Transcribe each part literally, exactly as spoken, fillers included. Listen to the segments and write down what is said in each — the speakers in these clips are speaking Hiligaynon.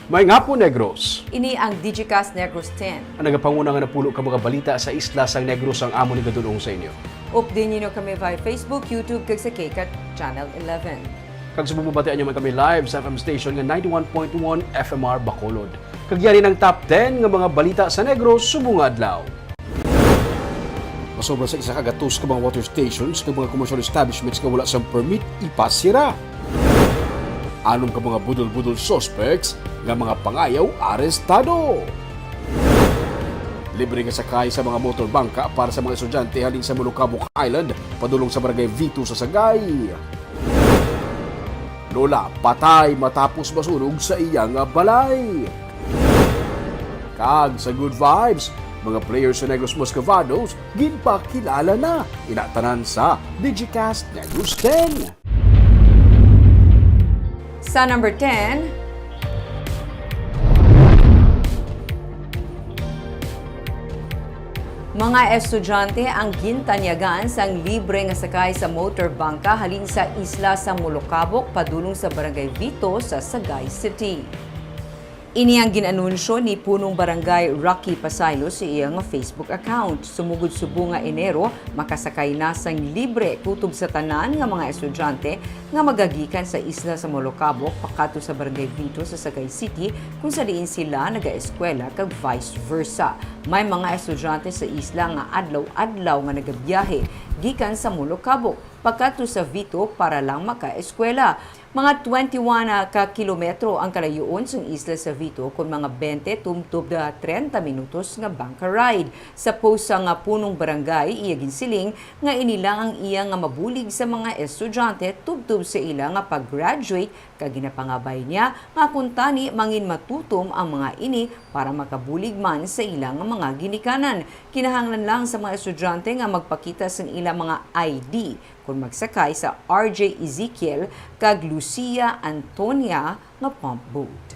Maayong hapon, Negros. Ini ang Digicast Negros ten. Ang nagapanguna nga napulo ka mga balita sa isla sang Negros ang amon igadul-ong sa inyo. Update ninyo kami via Facebook, YouTube, kag sa KCAT Channel eleven. Kag subong mabatian nyo man kami live sa F M station nga ninety-one point one F M R Bacolod. Kag yari ang top ten nga mga balita sa Negros subong nga adlaw. Masobra sa isa ka gatos ka mga water stations kag mga commercial establishments nga wala sang permit ipasira. Anom ka mga budol-budol suspects nga mga pangayaw arestado. Libre nga sakay sa mga motor bangka para sa mga estudyante halin sa Molokabok Island padulong sa Barangay Vito sa Sagay. Lola patay matapos masunog sa iya nga balay. Kag sa Good Vibes, mga players sa Negros Muscovados ginpakilala na. Ina tanan sa Digicast Negros ten. Sa number ten, mga estudyante ang gintanyagan sang libre nga sakay sa motor bangka halin sa isla sa Molokabok padulong sa Barangay Vito sa Sagay City. Ini ang gin-anunsyo ni Punong Barangay Rocky Pasaylo sa iya nga Facebook account. Sumugod subong nga Enero, makasakay na sang libre kutob sa tanan nga mga estudyante nga magagikan sa isla sa Molokabok pakadto sa Barangay Vito sa Sagay City, kung sa diin sila nagaeskwela, kag vice versa. May mga estudyante sa isla nga adlaw-adlaw nga nagabiyahe gikan sa Molokabok pakadto sa Vito para lang makaeskwela. Mga twenty-one ka kilometro ang kalayoon sang isla sa Vito, kon mga twenty tubtob treinta minutos nga bangka ride. Sa post sang Punong Barangay, iya ginsiling nga ini lang ang iya nga mabulig sa mga estudyante tubtob sa ila nga pag-graduate, kag ginapangabay niya nga kuntani manginmatutom ang mga ini para makabulig man sa ila nga mga ginikanan. Kinahanglan lang sa mga estudyante nga magpakita sang ila mga I D kon magsakay sa R J Ezekiel kag Lucia Antonia nga pump boat.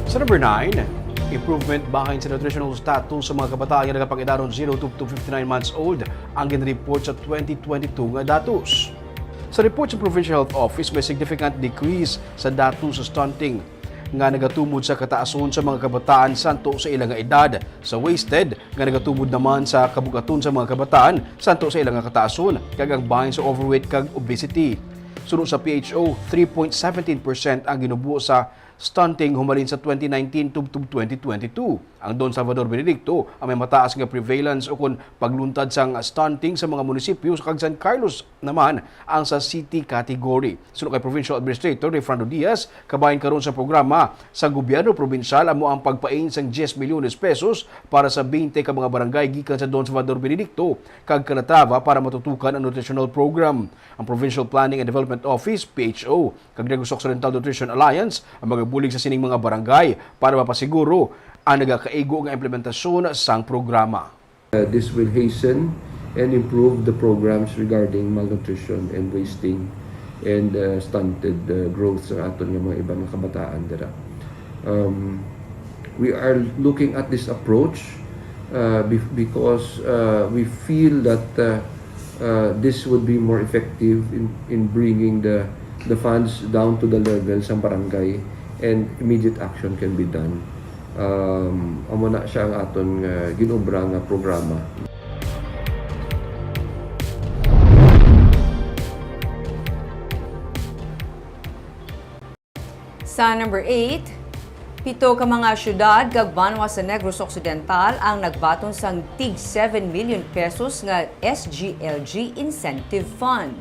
Sa number nine, improvement bahin sa nutritional status sa mga kabataan nga nagapang-edaron zero to, to fifty-nine months old ang ginreport sa twenty twenty-two nga datos. Sa report sa Provincial Health Office, may significant decrease sa datos sa stunting nga nagatumod sa kataason sa mga kabataan santo sa ila nga edad, sa wasted nga nagatumod naman sa kabug-aton sa mga kabataan santo sa ila nga kataason, kag ang bahin sa overweight kag obesity. Suno sa P H O, three point seventeen percent ang ginubo sa stunting humalin sa twenty nineteen tubtob twenty twenty-two. Ang Don Salvador Benedicto ang may mataas nga prevalence ukon pagluntad sang stunting sa mga munisipyo sa kag San Carlos naman ang sa city category. Suno kay Provincial Administrator Rayfrando Diaz, kabahin karon sa programa sa gobyerno probinsyal amo ang pagpain sang diyes milyones pesos para sa twenty ka mga barangay gikan sa Don Salvador Benedicto kag Calatrava para matutukan ang nutritional program. Ang Provincial Planning and Development Office, P H O, kag Negros Occidental Nutrition Alliance ang magabulig sa sining mga barangay para mapasiguro ang nagakaigo nga implementasyon sang programa. Uh, this will hasten and improve the programs regarding malnutrition and wasting and uh, stunted uh, growth sa aton nga mga iba nga kabataan dira. Um, we are looking at this approach uh, be- because uh, we feel that uh, uh, this would be more effective in, in bringing the the funds down to the level sa barangay and immediate action can be done. Um, amo na siya ang aton nga ginobra nga programa. Sa number eight, pito ka mga syudad kag banwa sa Negros Occidental ang nagbaton sang tig seven million pesos nga S G L G Incentive Fund.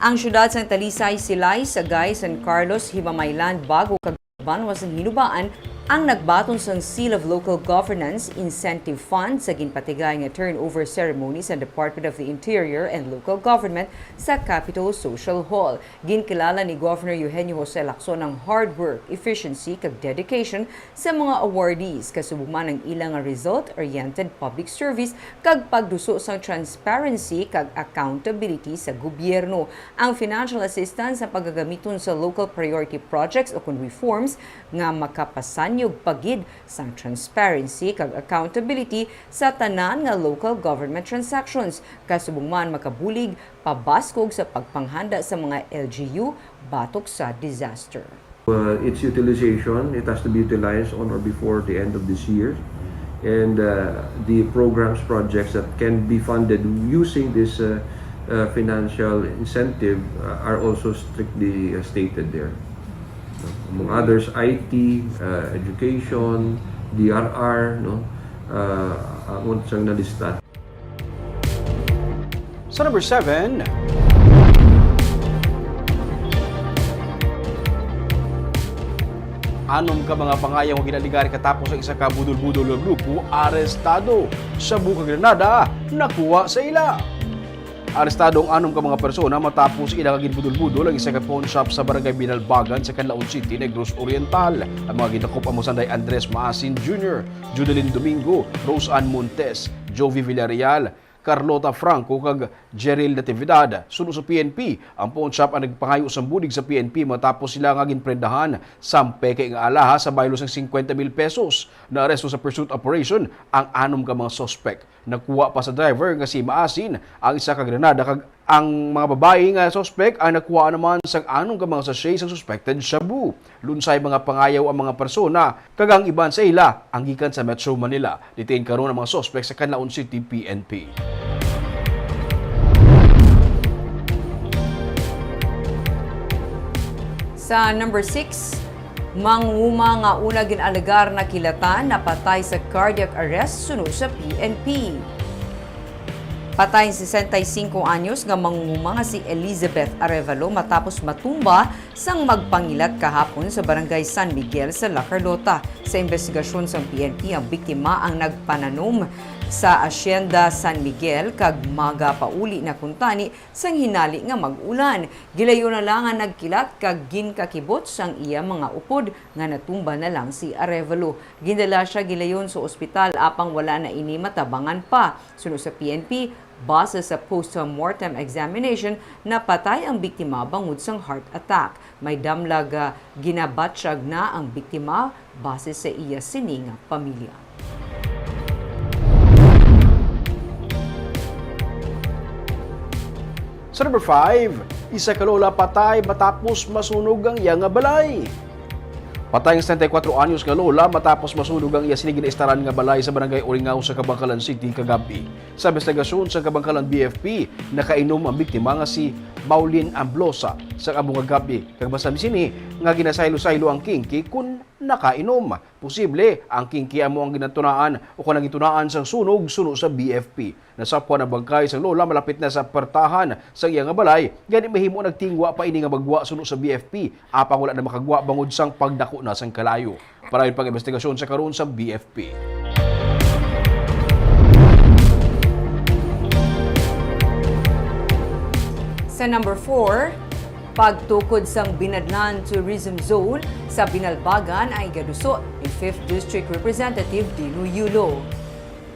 Ang syudad sang Talisay, Silay, Sagay, San Carlos, Himamaylan, Bago, kag banwa sang Hinubaan ang nagbaton sang Seal of Local Governance Incentive Fund sa ginpatigay nga turnover ceremony sa Department of the Interior and Local Government sa Capitol Social Hall. Ginkilala ni Governor Eugenio Jose Lacson ang hard work, efficiency, kag dedication sa mga awardees, kasubong man ang ila nga result-oriented public service kag pagduso sang transparency kag accountability sa gobyerno. Ang financial assistance ang pagagamiton sa local priority projects ukon reforms nga makapasanyo ug pagid sang transparency kag accountability sa tanan nga local government transactions, kasubong man makabulig pabaskog sa pagpanghanda sa mga L G U batok sa disaster. Uh, its utilization, it has to be utilized on or before the end of this year. And, uh, the programs, projects that can be funded using this, uh, uh, financial incentive, uh, are also strictly, uh, stated there. Among others, I T, uh, education, D R R, no? Uh, ang unang nalista. Sa number seven, anom ka mga pangayaw nga ginaaligar katapos ang isa ka budol-budol nga grupo arestado. Shabu kag granada nakuha sa ila. Arestado ang anom ka mga persona matapos ila nga ginbudol-budol ang isa ka pawn shop sa barangay Binalbagan sa Canlaon City, Negros Oriental. Ang mga gidakop amo sanday Andres Maasin Junior, Judeline Domingo, Rose Ann Montes, Jovi Villarreal, Carlota Franco kag Jeril Natividad. Suno sa P N P, ang pawn shop ang nagpangayo sang bulig sa P N P matapos sila nga ginprendahan sang peke nga alahas sa baylo sang singkwenta mil pesos. Naaresto sa pursuit operation ang anom ka mga suspek. Nakuha pa sa driver nga si Maasin ang isa ka granada kag ang mga babayi nga suspek ang nakuha naman sang anom ka mga sachet sang suspected shabu. Lunsay mga pangayaw ang mga persona kag ang iban sa ila ang gikan sa Metro Manila. Detain karon ang mga suspek sa Canlaon City P N P. Sa number six, manguma nga una gin-alegar nakilatan napatay sa cardiac arrest suno sa P N P. Patay ang sesenta y cinco anyos nga mangunguma nga si Elizabeth Arevalo matapos matumba sang magpangilat kahapon sa Barangay San Miguel sa La Carlota. Sa imbestigasyon sang P N P, ang biktima ang nagpananom sa Hacienda San Miguel kag magapauli na kuntani sang hinali nga mag-ulan. Gilayon na lang ang nagkilat kag ginkakibot sang iya mga upod nga natumba na lang si Arevalo. Gindala siya gilayon sa ospital, apang wala na ini matabangan pa. Suno sa P N P, base sa post-mortem examination, napatay ang biktima bangod sang heart attack. May damlag, ah, ginabatyag na ang biktima base sa iya sini nga pamilya. Sa number five, isa ka lola patay matapos masunog ang iya nga balay. Patay ang setenta y kuwatro anyos nga lola matapos masunog ang iya sini ginaistaran nga balay sa Barangay Oringao sa Kabankalan City kagab-i. Sa imbestigasyon sa Kabankalan B F P, nakainom ang biktima nga si Maulin Amblosa sa amo nga gab-i, kag masami sini nga ginasaylo-saylo ang kinki kon nakainom. Posible ang kinki amo ang ginatunaan o kon ang gitunaan sang sunog suno sa B F P. Nasapwan ang bangkay sang lola malapit na sa puwertahan sa iya nga balay, gani mahimo nagtingwa pa ini nga maggwa suno sa B F P, apang wala na makagwa bangod sang pagdako na sang kalayo. Padayon pa ang imbestigasyon sa karon sa B F P. Sa number four, pagtukod sang Binadlan Tourism Zone sa Binalbagan ang igaduso ni Fifth District Representative Dino Yulo.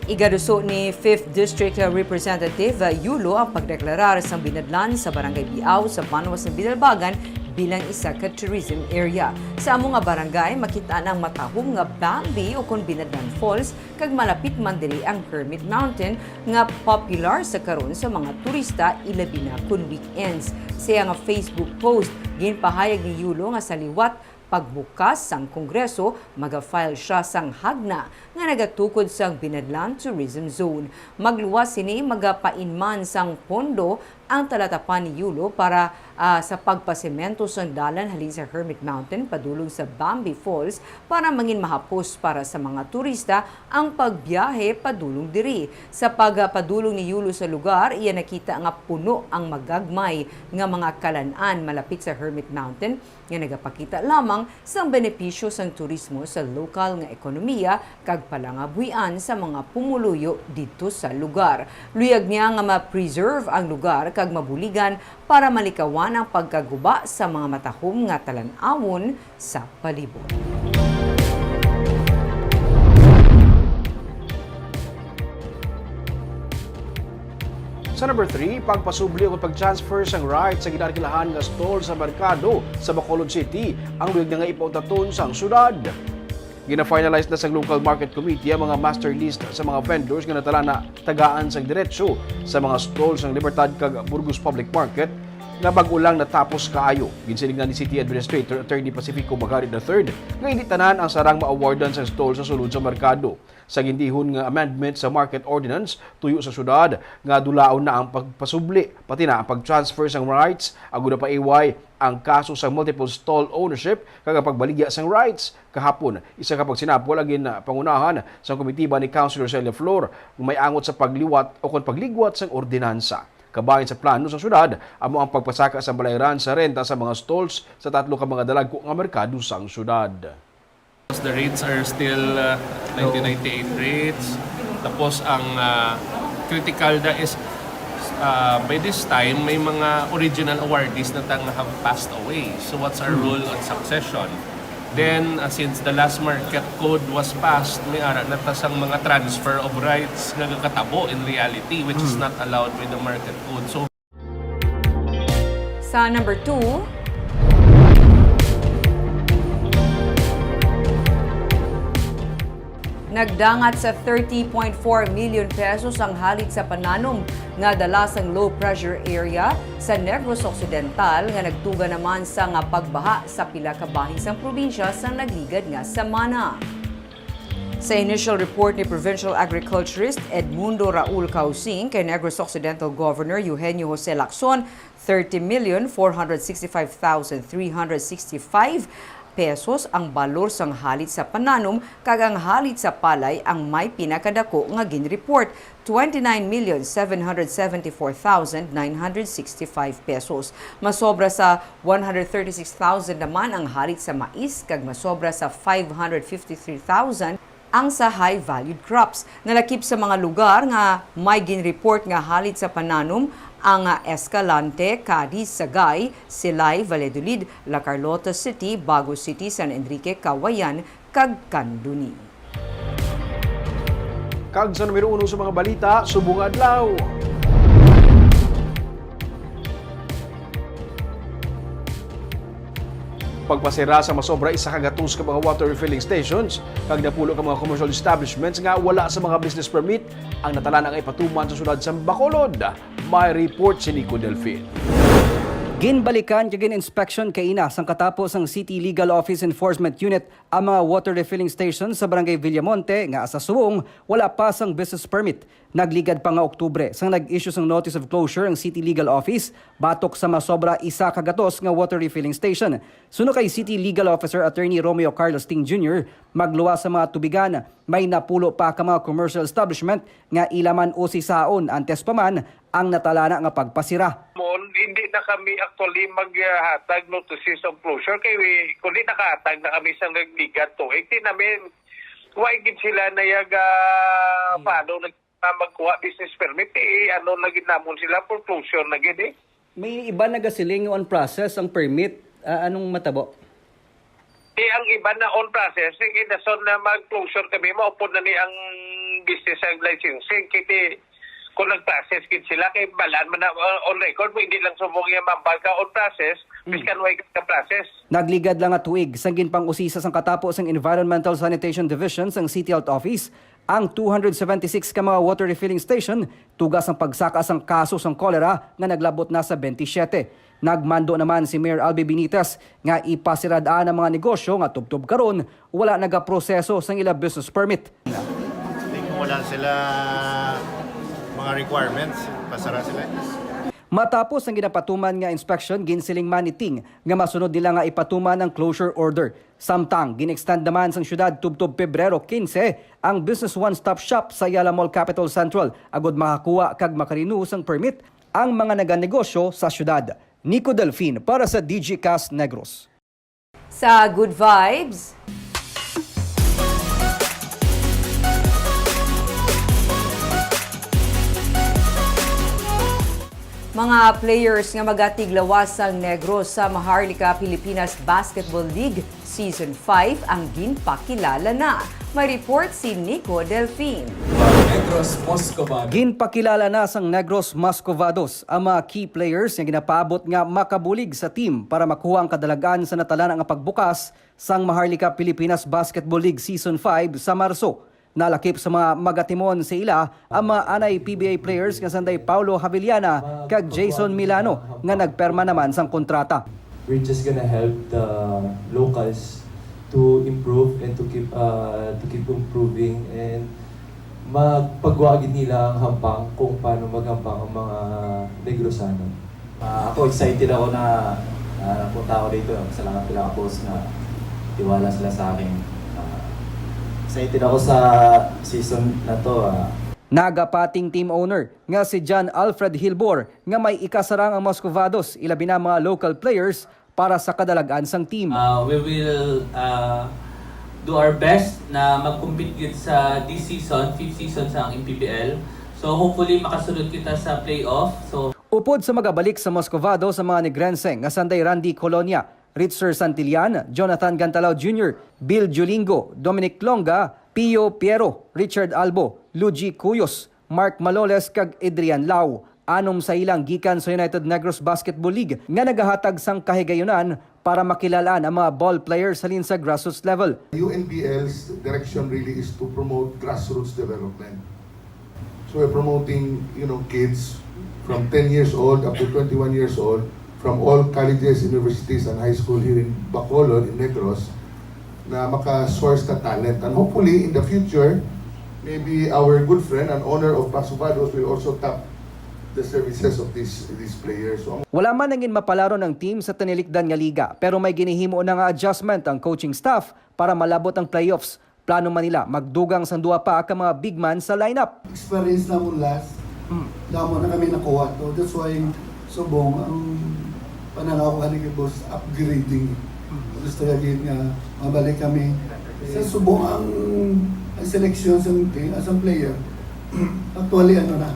Igaduso ni Fifth District Representative Yulo ang pagdeklarar sang Binadlan sa Barangay Biao sa banwa sa Binalbagan bilang isa ka tourism area. Sa amo nga barangay, makit-an ang matahom nga Bambi ukon Binadlan Falls, kag malapit man diri ang Hermit Mountain nga popular sa karon sa mga turista, ilabi na kon weekends. Sa iya nga Facebook post, ginpahayag ni Yulo nga sa liwat pagbukas sang Kongreso, maga-file siya sang hagna nga nagatukod sang Binadlan Tourism Zone. Magluwas sini, magapainman sang pondo ang talatapan ni Yulo para, ah, sa pagpasemento sang dalan halin sa Hermit Mountain padulong sa Bambi Falls para mangin mahapos para sa mga turista ang pagbiyahe padulong diri. Sa pagpadulong ni Yulo sa lugar, iya nakita nga puno ang magagmay nga mga kalan-an malapit sa Hermit Mountain, nga nagapakita lamang sang benepisyo sang turismo sa lokal nga ekonomiya kag palangabuhian sa mga pumuluyo didto sa lugar. Luyag niya nga ma-preserve ang lugar kag mabuligan para malikawan ang pagkaguba sa mga matahom nga talan-awon sa palibot. Sa number three, pagpasubli o pag-transfer sang rights sa ginarkilahan nga stall sa merkado sa Bacolod City ang luyag na nga ipauntaton sang syudad. Gina-finalize na sang Local Market Committee ang mga master list sa mga vendors nga natalana tagaan sang diretsyo sa mga stall sang Libertad kag Burgos Public Market nga bag-o lang natapos kaayo. Ginsiling na ni City Administrator Attorney Pacifico Magarit the third nga hindi tanan ang sarang ma-awardan sang stall sa sulod sa merkado. Sa gindihon nga amendment sa market ordinance, tuyo sa syudad nga dulaon na ang pagpasubli, pati na ang pag-transfer sang rights, agud na paiway ang kaso sa multiple stall ownership kag ang pagbaligya sang rights. Kahapon, isa ka pagsinapol ang ginpangunahan sang komitiba ni Councilor Celia Flor nga may angot sa pagliwat o kon pagligwat sang ordinansa. Kabahin sa plano sang syudad, amo ang pagpasaka sang balayran sa renta sa mga stalls sa tatlo ka mga dalagko nga merkado sang syudad. The rates are still uh, nineteen ninety-eight rates. Tapos ang uh, critical na is uh, by this time may mga original awardees na tang have passed away. So what's our role on succession? Then uh, since the last market code was passed, may ara na ta sang mga transfer of rights nga gakatabo in reality, which is not allowed by the market code. So Sa number two, nagdangat sa thirty point four million pesos ang halit sa pananom nga dala sang low pressure area sa Negros Occidental nga nagtuga naman sa nga pagbaha sa pila ka bahin sang probinsya sa nagligad nga semana. Sa initial report ni Provincial Agriculturist Edmundo Raul Causing kay Negros Occidental Governor Eugenio Jose Lacson, thirty million four hundred sixty-five thousand three hundred sixty-five pesos ang balor sang halit sa pananom, kag ang halit sa palay ang may pinakadako nga ginreport, twenty-nine million seven hundred seventy-four thousand nine hundred sixty-five pesos. Masobra sa one hundred thirty-six thousand naman ang halit sa mais, kag masobra sa five hundred fifty-three thousand ang sa high-valued crops. Nalakip sa mga lugar nga may ginreport nga halit sa pananom ang, ah, Escalante, Cadiz, Sagay, Silay, Valladolid, La Carlota City, Bago City, San Enrique, Cauayan, kag Candoni. Kag sa numero uno sa mga balita subong nga adlaw. Pagpasira sa masobra isa ka gatos ka mga water refilling stations kag napulo ka mga commercial establishments nga wala sa mga business permit ang natalana nga ipatuman sa syudad sa Bacolod. May report si Nico Delfin. Ginbalikan kag gin-inspection kaina sang katapo sang City Legal Office Enforcement Unit ang mga water refilling station sa Barangay Villamonte nga sa subong wala pa sang business permit. Nagligad pa nga Oktubre sang nag-issue sang notice of closure ang City Legal Office batok sa masobra isa ka gatos nga water refilling station. Suno kay City Legal Officer Attorney Romeo Carlos Ting Junior, magluwas sa mga tubigan, may napulo pa ka mga commercial establishment nga ila man usisaon antes pa man ang natalana nga pagpasira. Mon, hindi na kami actually maghatag notices of closure kay kundi nakahatag na kami sa nagligad tuig. Di namin, wa gid sila nayag ah, paano nag ah, magkuha business permit. Eh, ano na gid namon sila, foreclosure na gid eh. May iba nagasiling on process ang permit. Ah, anong matabo? Eh, ang iba na on process, sige, dason na mag-closure kami, maupod na ni ang business ang licensing. Kiti, kung nag-process gid sila, kay balaan man na uh, on record mo, hindi lang subong yung mambal ka on process, biskan way ka process. Nagligad lang nga tuig sang ginpang-usisa sang katapo sang Environmental Sanitation Division sang City Health Office ang two hundred seventy-six ka mga water refilling station tuga sang pagsaka sang kaso sang cholera nga naglabot na sa twenty-seven. Nagmando naman si Mayor Albi Benitez nga ipasirad-an ang mga negosyo nga tubtob karon wala nagaproseso sang ila business permit. Hindi ko wala sila mga requirements, pasara sila. Matapos ang ginapatuman nga inspection, ginsiling man ni Ting nga masunod nila nga ipatuman ang closure order. Samtang gin-extend naman sang siyudad tubtob Pebrero quince ang Business One Stop Shop sa Ayala Mall Capitol Central agud makakuha kag makarenew sang permit ang mga naganegosyo sa siyudad. Nico Delfin para sa Digicast Negros. Sa Good Vibes, mga players nga magatiglawas sang Negros sa Maharlika Pilipinas Basketball League Season five ang ginpakilala na. May report si Nico Delfin. Negros Moscovado. Ginpakilala na sang Negros Moscovados ang mga key players nga ginapaabot nga makabulig sa team para makuha ang kadalagan sa natalan nga pagbukas sang Maharlika Pilipinas Basketball League Season five sa Marso. Nalakip sa mga magatimon sa ila ang mga anay P B A players nga sanday Paulo Javillana kag Jason Milano nga nagperma naman sang kontrata. We're just gonna help the locals to improve and to keep uh, to keep improving and magpagwa gid nila ang hampang kung paano maghampang ang mga Negrosano. Ah, ako excited ako na uh, napunta ako dito. Salamat kila boss na tiwala sila sa akin. Ah, excited ako sa season na to. Ah. Nagapating team owner nga si John Alfred Hilbor nga may ikasarang ang Moscovados, ilabi na mga local players para sa kadalagan sang team. Uh, we will uh, do our best na mag-compete gid sa this season, fifth season sa ang M P B L. So hopefully makasulod kita sa playoff. So Upod sa magabalik sa Moscovado sa mga Negrense nga sanday Randy Colonia, Ritzer Santillan, Jonathan Gantalao Junior, Bill Julingo, Dominic Longa, Pio Piero, Richard Albo, Luigi Cuyos, Mark Maloles kag Adrian Lau. Anom sa ilang gikan sa United Negros Basketball League nga nagahatag sang kahigayunan para makilalaan ang mga ball players halin sa grassroots level. U N B L's direction really is to promote grassroots development. So we're promoting, you know, kids from ten years old up to twenty-one years old from all colleges, universities, and high school here in Bacolod, in Negros, na maka-source ka talent. And hopefully, in the future, maybe our good friend and owner of Moscovados will also tap the services of these these players. So, ang Wala man nangin mapalaron ang team sa tinilikdan nga liga, pero may ginihimo na nga adjustment ang coaching staff para malabot ang playoffs. Plano man nila magdugang sang duha pa ka mga big man sa lineup. Experience namon last, damo na kami nakuha to. That's why subong ang pananaw ko ani kay boss, upgrading. Gusto ra gid nga mabalik kami sa subong ang, ang seleksyon sa, sa player. Actually, ano na,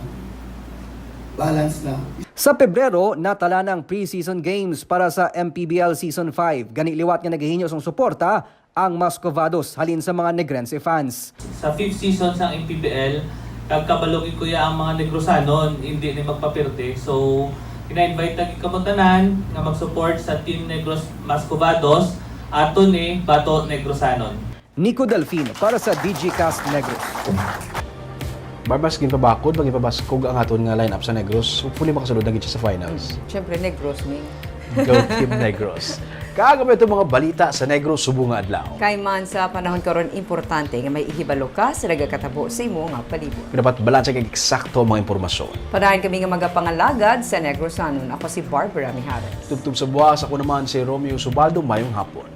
balance na. Sa Pebrero, natala na ang preseason games para sa M P B L Season five. Gani liwat nga nagahinyo sang suporta ang Moscovados halin sa mga Negrense fans. Sa fifth season sang M P B L, kag kabalo gid ko ya ang mga Negrosanon, hindi ni magpapirte. So, ina-invite ta gid kamo tanan nga mag-support sa Team Negros Moscovados, ato ni Bato Negrosanon. Nico Delfin para sa Digicast Negros. Barbas, ginpabakod, ginpabaskog ang aton nga lineup sa Negros. Hopefully, makasulod na gid siya sa finals. Siyempre, Negros, Ming. Go Team Negros. Kag amo itong mga balita sa Negros subong nga adlaw. Kay man sa panahon karon, importante nga may ihibalo ka sa nagakatabo sa imo nga palibot. Dapat balanse kag eksakto ang mga impormasyon. Padayon kami nga magapangalagad sa Negrosanon. Ako si Barbara Mijares. Tubtob sa buwas, ako naman si Romeo Subaldo. Mayong hapon.